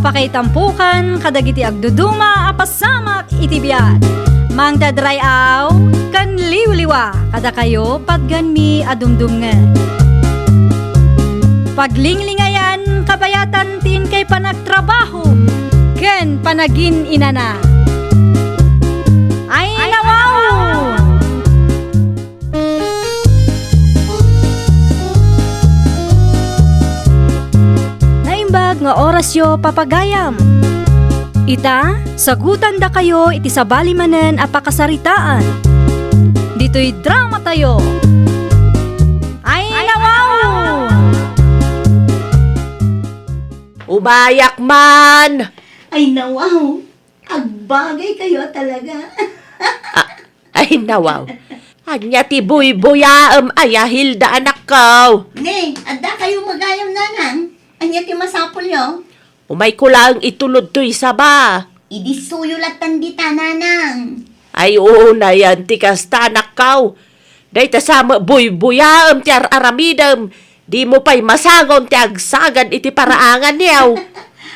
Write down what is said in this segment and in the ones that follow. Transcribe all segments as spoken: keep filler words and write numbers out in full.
Pakaitampokan kadagiti agduduma a pasamak iti biag. Mangted ray-aw ken liwliwa kadakayo patganmi a dumdumngeg. Paglinglingayan kabayatan ti inkay panagtrabaho ken panagin-inana. Ay, nawaw! Naimbag nga orasyo, papagayam. Ita, sagutandakayo iti sabali manen a pakasaritaan. Ditoy dramatayo. Ay, nawaw! Umayak man! Ay, nawaw! Agbagay kayo talaga. Ay, nawaw. Ania ti buybuyaem, aya, Hilda, anakko? Ne, adda kayo magayam, nanang. Ania ti masapulyo? Umayko laeng itulod toy saba. Idi suyo lattan dita, nanang. Ay, unayen ti kasta, anakko. Dayta sa met buybuyaem ti ar-aramidem. Dimo pay masangon ti agsagad iti paraanganyo.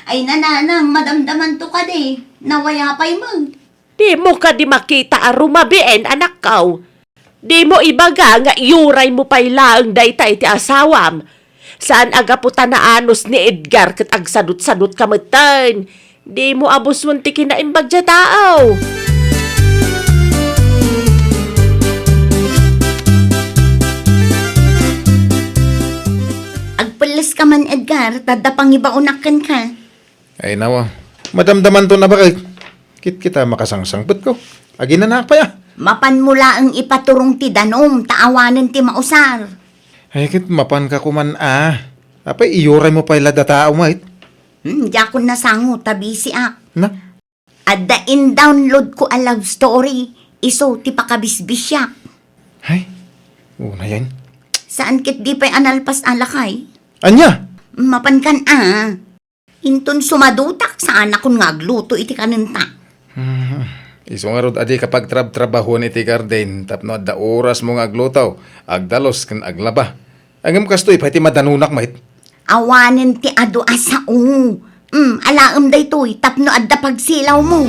Ay, nanang, madamdamanto kadi. Nawaya pay met. Dimo kadi makita a rumabien, anakko? Dimo ibaga nga iyuraymo pay laeng dayta iti asawam? Saan a gapu ta naanus ni Edgar ket agsadutsadutka metten. Dimo abuson ti kinaimbag ti tao. Agpelles ka man, Edgar, ta adda pangibaonak kenka. Ay, nawa. Madamdamanto a baket. Kitkita, makasangsangpetko. Aginanaak pay a. Mapanmo laeng ipaturong ti danum, ta awanen ti mausar. Ay, ket mapanka koman a. Apay, iyuraymo pay la dayta a met? Hmm, diakon nasango, ta bisiak. Na? Adda in-downloadko a love story, isu ti pakabisbisiak. Ay, unayen. Saan ket di pay a nalpas a lakay? Ania? Mapankan a. Inton sumadutak, saanakon nga agluto iti kanenta. Hmm, isu ngarud a dika pagtrabtrabahuan iti garden tapno adda orasmo nga agluto, agdalus ken aglaba. Ngem kastoy pay ti madanunak met? Awanen ti adu a sao. Hmm, alaem daytoy tapno adda pagsilawmo.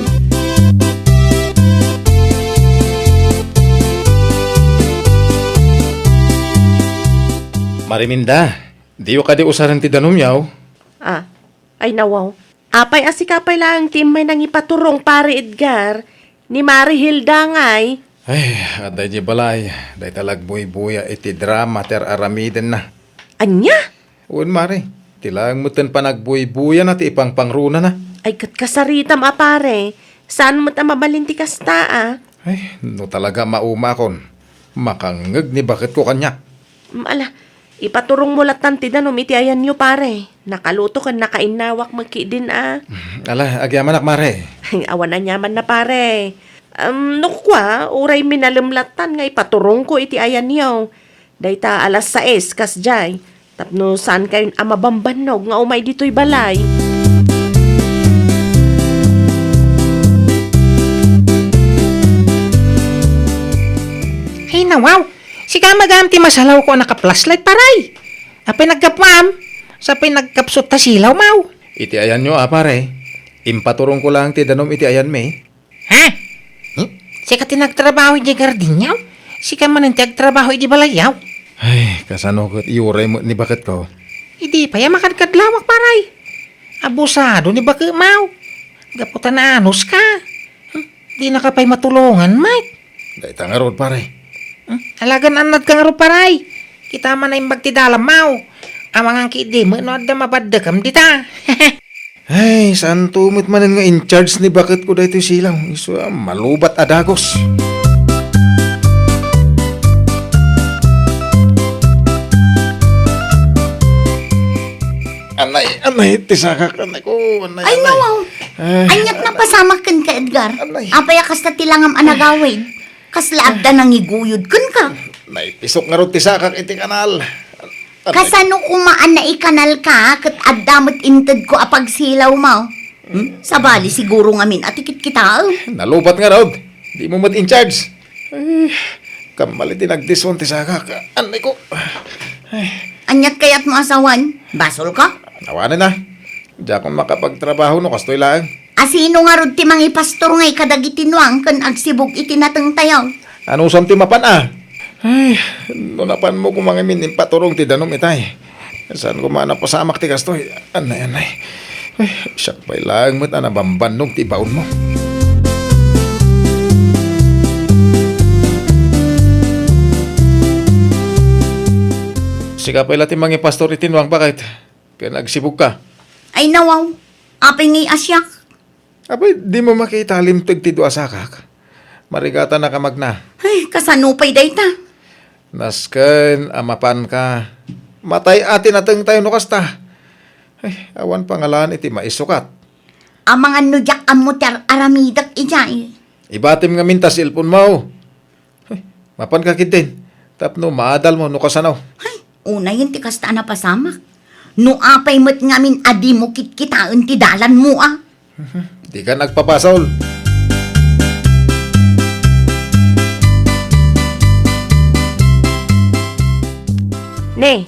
Mariminda, diyo kadi usaren ti danumyo? Ah, Ay, nawaw. Apay a sika pay laeng ti immay nangipaturong, Pare Edgar, ni Mari Hilda ngay? Ay, adda idiay balay. Dayta la agbuybuya iti drama ti ar-aramidenna. Ania? Wen, Mari. Ti laeng metten panagbuybuyana ti ipangpangrunana. Ay, ket kasaritam a, pare. Saan met a mabalin ti kasta a? Ay, no talaga maumakon, makangngeg ni baketko kaniak. Mm, ala, ipaturongmo lattan ti danum iti ayanyo, pare. Nakaluto ken nakainnawak met ketdin a. Mm, ala, agyamanak, Mare. Ay, awan aniamanna, pare. Em, no kua, uray minalem lattan nga ipaturongko iti ayanyo. Dayta alas sais, kasdiay. Tapno saankayon a mabambannog nga umay ditoy balay. Ay, nawaw! Sika met gayam ti masalawko a naka-flashlight, pare. Apay naggapuam? Sapay nagkapsut ta silaw, maw. Iti ayanyo a, pare. Impaturongko laeng ti danum iti ayanmi. Ha? Hmm? Sika ti nagtrabaho idiay gardinyo? Sika manen ti agtrabaho idi balayyo? Ay, kasano ket iyuray met ni baketko? Idi pay a makadkadlawak, pare. Abusado ni baketmo. Gapu ta naanuska. Hmm? Dinaka pay matulongan met. Dayta ngarud, pare. Hmm? Alagan annadka ngarud, pare. Kita man naimbag ti dalammo. Amangan ketdi met no adda mabaddekem dita. Ay, saanto met manen nga in charge ni baketko daytoy silaw. Isu a malubat a dagus. Anay, anay, ti sakak, anay ko, anay, Ay, anay. Nawaw. Ay. Aniat napasamak kenka, Edgar? Anay. Apay a kasta ti langam a nagawid? Kasla adda nangiguyod kenka. Naipisok ngarud ti sakak iti kanal. Aray. Kasano koma a naikanalka ket adda met intedko a pagsilawmo? Hmm? Sabali siguro ngamin a ti kitkitaem. Nalubat ngarud. Dimo met in charge. Ay, kammal iti nagdison ti sakak. Anay ko. Ay. Aniat kayatmo a sawen? Basolka? Awanen a. Diakon makapagtrabaho no kastoy laeng. A, sino ngarud ti mangipastor ngay kadagiti nuang ken agsibug iti natengtayo? Anusam ti mapan a? Ay, no napanmo koma ngamin impaturong ti danum itay. Saan koma a napasamak ti kastoy? Anay, anay. Ay, siak pay laeng met a nabambannog ti ibaonmo. Sika pay la ti mangipastor iti nuang, baket. Ken agsibugka. Ay, nawaw. Apay ngay a siak? Apay, dimo makita a limteg ti dua sakak? Marigatannak a magna. Ay, kasano pay dayta? Nasken a mapanka. Matay a ti natengtayo no kasta. Ay, awan pangalan iti maisukat. Amangan no diak ammo ti ar-aramidek idiay. Ibatim ngamin ta cellphone mo. Ay, mapanka ketdin tapno maadalmo no kasano. Ay, unayen ti kasta a napasamak. No apay met ngamin a dimo kitkitaen ti dalanmo a. Dikan agpapasol. Ne,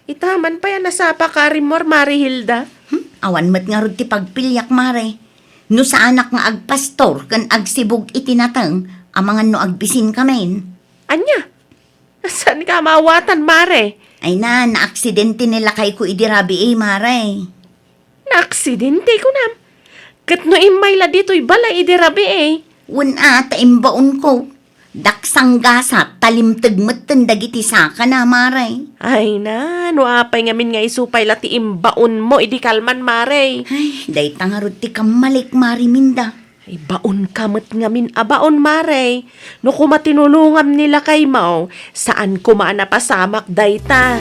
ita man pay a nasapaka a rimmuar, Mare Hilda? Hmm? Awan met ngarud ti pagpiliak, Mare. No saanak nga agpastor ken agsibug iti nateng, amangan no agbisinkamin. Ania? Saanka a maawatan, Mare? Ay na, naaksidente ni lakayko idi rabii, Mare. Naaksidente, kunam? Ket no immay la ditoy balay idi rabii? Wen a, ta imbaonko. Daksanggasat, ta limteg metten dagiti sakana, Mare. Ay na, no apay ngamin nga isu pay la ti imbaonmo idi kalman, Mare? Ay, dayta ngarud ti kammalik, Mare Minda. Ay, baonka met ngamin a baon, Mare. No koma tinulongam ni lakaymo, saan koma a napasamak dayta.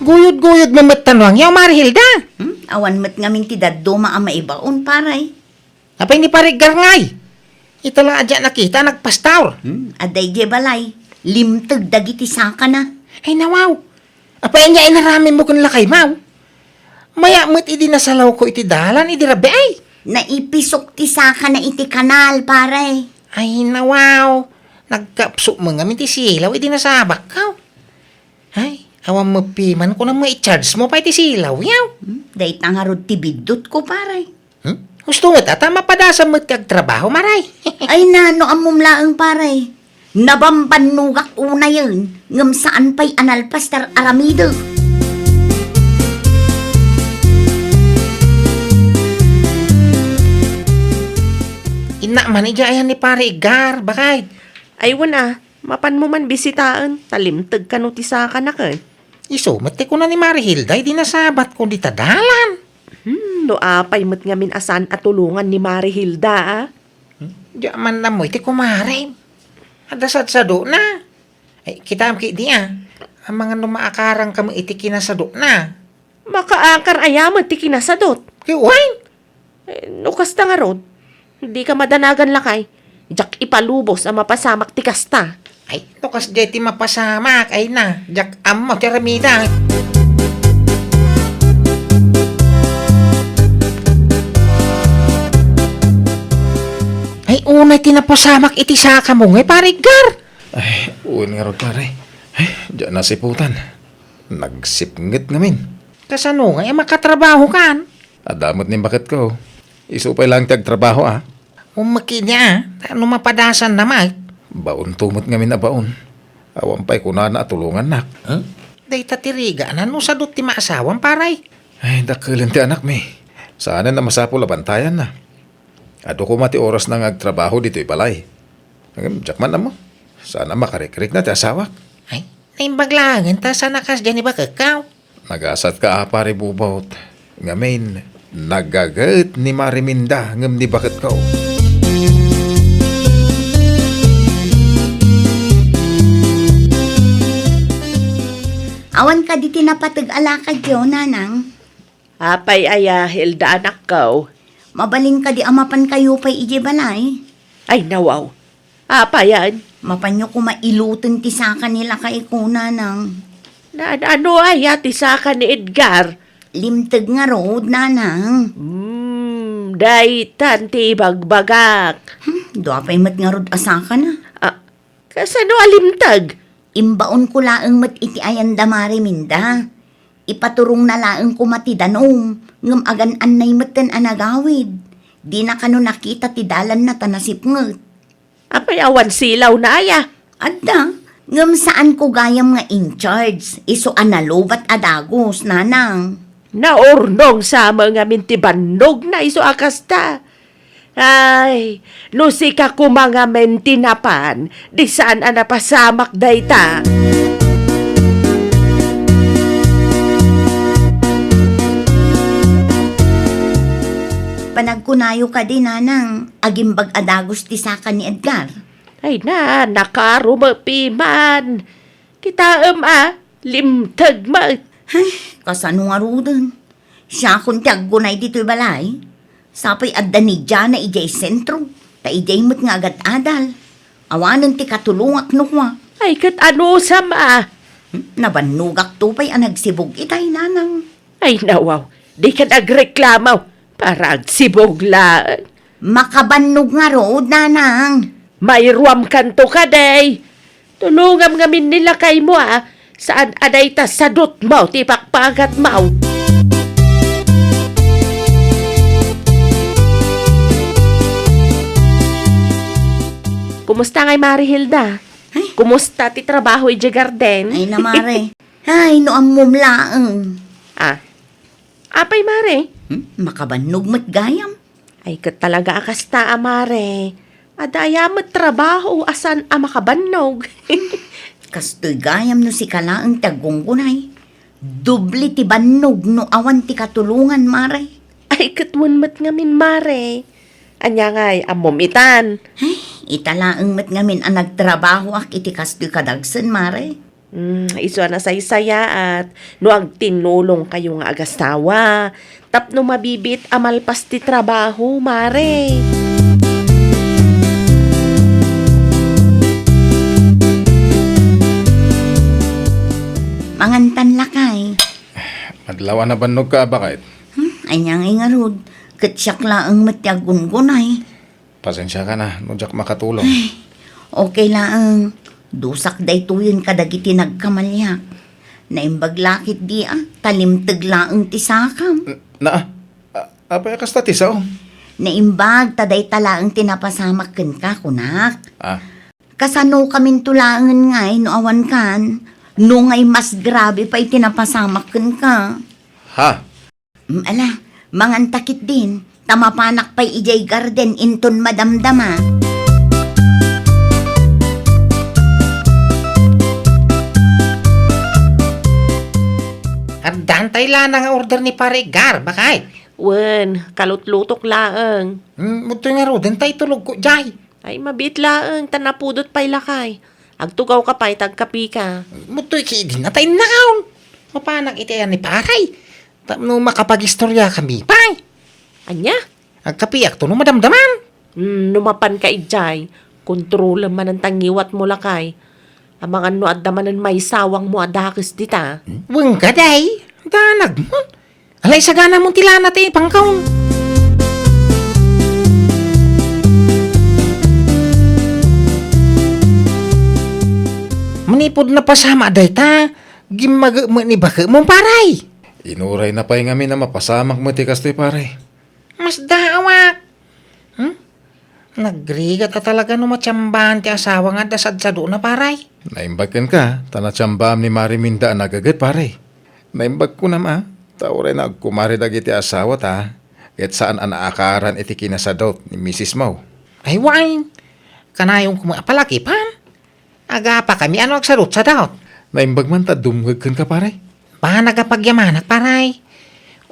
Guyod-guyod mo met ta nuang yaw, Mare Hilda. Hmm? Awan met ngamin ti dadduma a maibaon, Pare. Apay ni Pare Edgar ngay? Ita la a diak nakita a nagpastor. Hmm, adda idiay balay. Limteg dagiti sakana. Ay, nawaw. Apay ania inaramidmo ken lakaymo? Maya met idi nasalawko iti dalan idi rabii. Naipisok ti sakana iti kanal, Pare. Ay, nawaw. Nagkapsok met ngamin ti silaw idi nasabakko. Ay, awan met piman, kunam nga i-charge mo pay ti silaw yaw. Hmm, dayta ngarud ti biddutko, Pare. Hmm? Husto met a, ta mapadasam met ti agtrabaho, Mare. Ay na, no ammom laeng, Pare. Nabambannogak unayen, ngem saan pay a nalpas ti ar-aramidek. Innak man idiay ayan ni Pare Edgar, baket. Ay, wen a, mapanmo man bisitaen, ta limteg kano ti sakana ket. Isu met ti kuna ni Mare Hilda idi nasabatko dita dalan. Hmm, no apay met ngamin a saan a tulongan ni Mare Hilda, a? Hmm? Diak man ammo iti kumarem. Adda sadsadona. Ay, kitam ketdi, a. Amangan no maakaranka met iti kinasadona. Makaakar aya met ti kinasadot? Ket wen. Eh, no kasta ngarud, dika madanagan lakay. Diak ipalubos a mapasamak ti kasta. Ay, no kasdiay ti mapasamak, ay na, diak ammo ti aramidek. Ay, unay ti napasamak iti sakamo ngay, Pare Edgar. Ay, wen ngarud, Pare. Ay, diak nasiputan. Nagsipnget ngamin. Kasano ngay a makatrabahokan? Adda met ni baketko. Isu pay laeng ti agtrabaho, a. Ummaki idiay, a. Ta no mapadasanna met. Baonto met ngamin a baon. Awan pay kunana a tulongannak. Huh? Dayta ti rigana no sadot ti maasawam, Pare. Ay, dakkelen ti anakmi. Saanen a masapul a bantayanna. Adu koma ti orasna nga agtrabaho ditoy balay. Ngem, diak man ammo. Saan a makarikrikna ti asawak. Ay, naimbag laengen ta saan a kasdiay ni baketko. Nagasatka a, Pare Bubot. Ngamin, nagaget ni Mare Minda ngem ni baketko. Awan kadi ti napateg a lakadyo, Nanang? Apay aya, Hilda, anakko? Mabalin kadi a mapankayo pay idiay balay? Ay, nawaw. Apayan? Mapanyo koma iluten ti saka ni lakayko, Nanang. Na, ano aya ti saka ni Edgar? Limteg ngarud, Nanang. Hmm, daytan ti ibagbagak. Hmm, dua pay met ngarud a sakana. Ah, Kasano a limteg? Imbaonko laeng met iti ayanda, Mare Minda. Ipaturongna laeng koma ti danum, ngem agan-annay metten a nagawid. Dina kano nakita ti dalanna ta nasipnget. Apay awan silawna aya? Adda, ngem saanko gayam nga in charge, isu a nalubat a dagus, nanang. Naurnong sa met ngamin ti bannogna isu a kasta. Ay, no sika koma ngamin ti napan, di saan a napasamak dayta. Panagkunayo kadi, nanang, agimbag a dagus ti saka ni Edgar. Ay na, nakaro met piman. Kitaem a, limteg met. Ay, kasano ngaruden? Siakon ti aggunay ditoy balay. Sapay adda ni Diana idiay sentro, ta idiay met nga agad-adal. Awanen ti katulongak no kua. Ay, ket anusam a? Hmm, nabannogakto pay a nagsibog itay, nanang. Ay, nawaw, dikan agreklamo, para agsibog laeng. Makabannog ngarud, nanang. Mairuamkanto kadi. Tulongam ngamin ni lakaymo a, saan a dayta sadutmo ti pakpakatmo. Kumusta ngay, Mare Hilda? Ay. Kumusta ti trabaho idiay garden? Ay na, Mare. Ay, no ammom laeng. Ah. Apay, Mare? Hmm? Makabannog met gayam. Ay, ket talaga a kasta a, Mare. Adda aya met trabaho a saan a makabannog. Kastoy gayam no sika laeng ti aggunggunay. Doble ti bannog no awan ti katulongan, Mare. Ay, ket wen met ngamin, Mare. Ania ngay, ammom itan? Ay, ita laeng met ngamin a nagtrabahoak iti kastoy kadagsen, Mare. Mm, isu a nasaysayaat no agtinulongkayo nga agasawa tapno mabibiit a malpas ti trabaho, Mare. Mangantan, lakay. Madlaw a nabannogka a baket. Hmm, ania ngay ngarud? Ket siak laeng met ti aggunggunay. Pasensiakan a no diak makatulong. Ay, okay laeng. Dusak daytoyen kadagiti nagkamaliak. Naimbag la ketdi a, ta limteg laeng ti sakam. N-, na, a-, apay a kasta ti sao? Naimbag ta dayta laeng ti napasamak kenka, kunak. Ah. Kasanokaminto laengen ngay no awankan? No ngay mas grabe pay ti napasamak kenka. Ha? Mm, ala, manganta ketdin, ta mapanak pay idiay garden inton madamdama. Addan tay lana nga order ni Pare Gar, bakay? Wen, kalutlutok laeng. Mm, mutoy ngaruden tay tulogko jay. Ay, mabiit laeng, ta napudot pay lakay. Agtugawka pay, ta agkapika. Mutoy ketdin a tay naon. Mapanak iti ayan ni Paray. Tapno makapagistoriakami pay. Ania? Agkapiakto no madamdaman. Hmm, no mapanka idiay, kontrolem manen ta ngiwatmo lakay. Amangan no adda manen maisawangmo a dakes dita. Wen kadi, danagmon. Ala, isaganamon ti lana ti pangkaon. Manipud napasama dayta, gimmagek met ni baketmo, Paray. Inurayna pay ngamin a mapasamak met ti kastoy, Paray. Masdaawak. Hmm? Nagrigat a talaga no matiambaan ti asawa nga adda sadsadona, Paray. Naimbag kenka, ta natiambaam ni Mare Minda a nagaget, Paray. Naimbag kunam a, ta uray nagkumari dagiti asawa ta, ket saan a naakaran iti kinasadut ni misismo. Ay, wen. Kanayon koma a palakipan. Agapakami a no agsadutsadut. Naimbag man ta dumngeg kenka, Paray. Panagapagyamanak, Paray.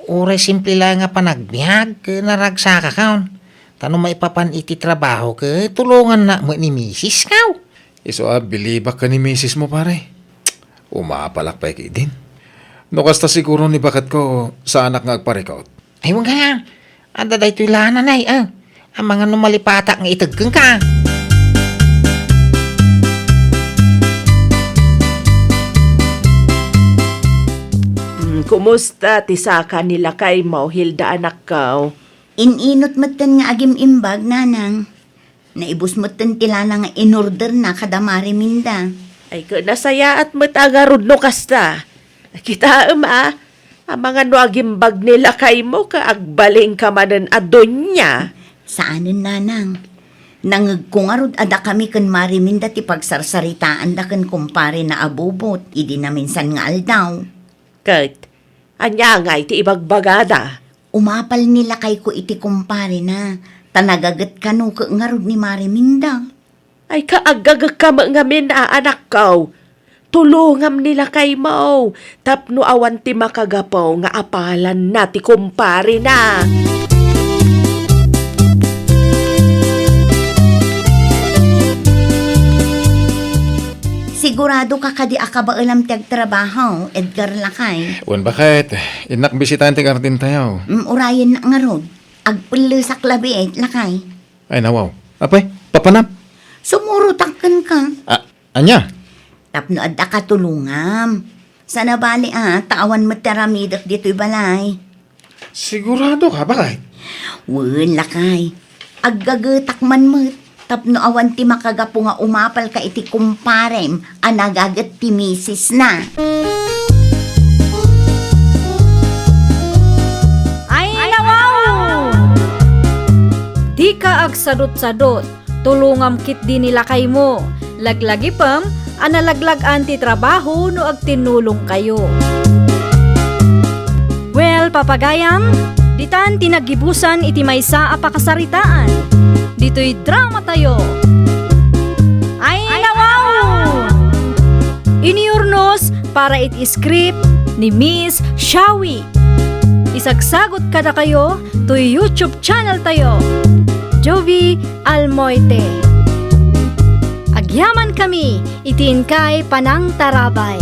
Uray simple laeng a panagbiag ket naragsakakon. Ta no maipapan iti trabaho ket tulongannak met ni misisko. Isu a bilibak ken ni misismo, Paray. Umapalak pay ketdin. No kasta, siguro ni baketko, saanak nga agparikut. Ay, wen gayam. Adda daytoy lana, Nay, a. Amangan no malipatak nga ited kenka. Mm, kumusta ti saka ni lakaymo, Hilda, anakko? In-inut metten nga agim-imbag, nanang. Naibus metten ti lana nga inorderna kada Mari Minda. Ay, ket nasayaat met a ngarud no kasta. Kitaem a, amangan no agimbag ni lakaymo ket agbalin ka manen a doña. Saanen, nanang. Nangegko ngarud a dakami ken Mari Minda ti pagsarsaritaanda ken kumparena a Bubot idi naminsan nga aldaw. Ket, ania ngay ti ibagbagada? Umapal ni lakayko iti kumparena, ta nagaget kano ket ngarud ni Mari Minda. Ay, kaagagekka met ngamin a anakko. Tulongam ni lakaymo tapno awan ti makagapu nga apalanna ti kumparena. Sigurado ka kadi a kabaelam ti agtrabaho, Edgar, lakay? Wen, baket. Innak bisitaen ti gardentayo. Mm, urayennak ngarud. Agpellesak labi, lakay. Ay, nawaw. Apay, papanam? Sumurotak kenka. Ah, ania? Tapno adda katulongam. Saan a bali a, ta awan met ti aramidek ditoy balay. Sigurado ka, baket? Wen, lakay. Aggagetak man met. Tapno awan ti makagapu nga umapalka iti kumparem a nagaget ti misisna. Ay, nawaw! Dika agsadutsadut, tulongam ketdi ni lakaymo. Laglagipem a nalaglag-an ti trabaho no agtinnulongkayo. Well, papagayam, ditan ti naggibusan iti maysa a pakasaritaan. Ditoy dramatayo. Ay, nawaw! Iniurnos para iti script ni Miss Shawi. Isagsagot kadakayo toy YouTube channel tayo, Jovie Almoite. Agyaman kami iti inkay panangtarabay.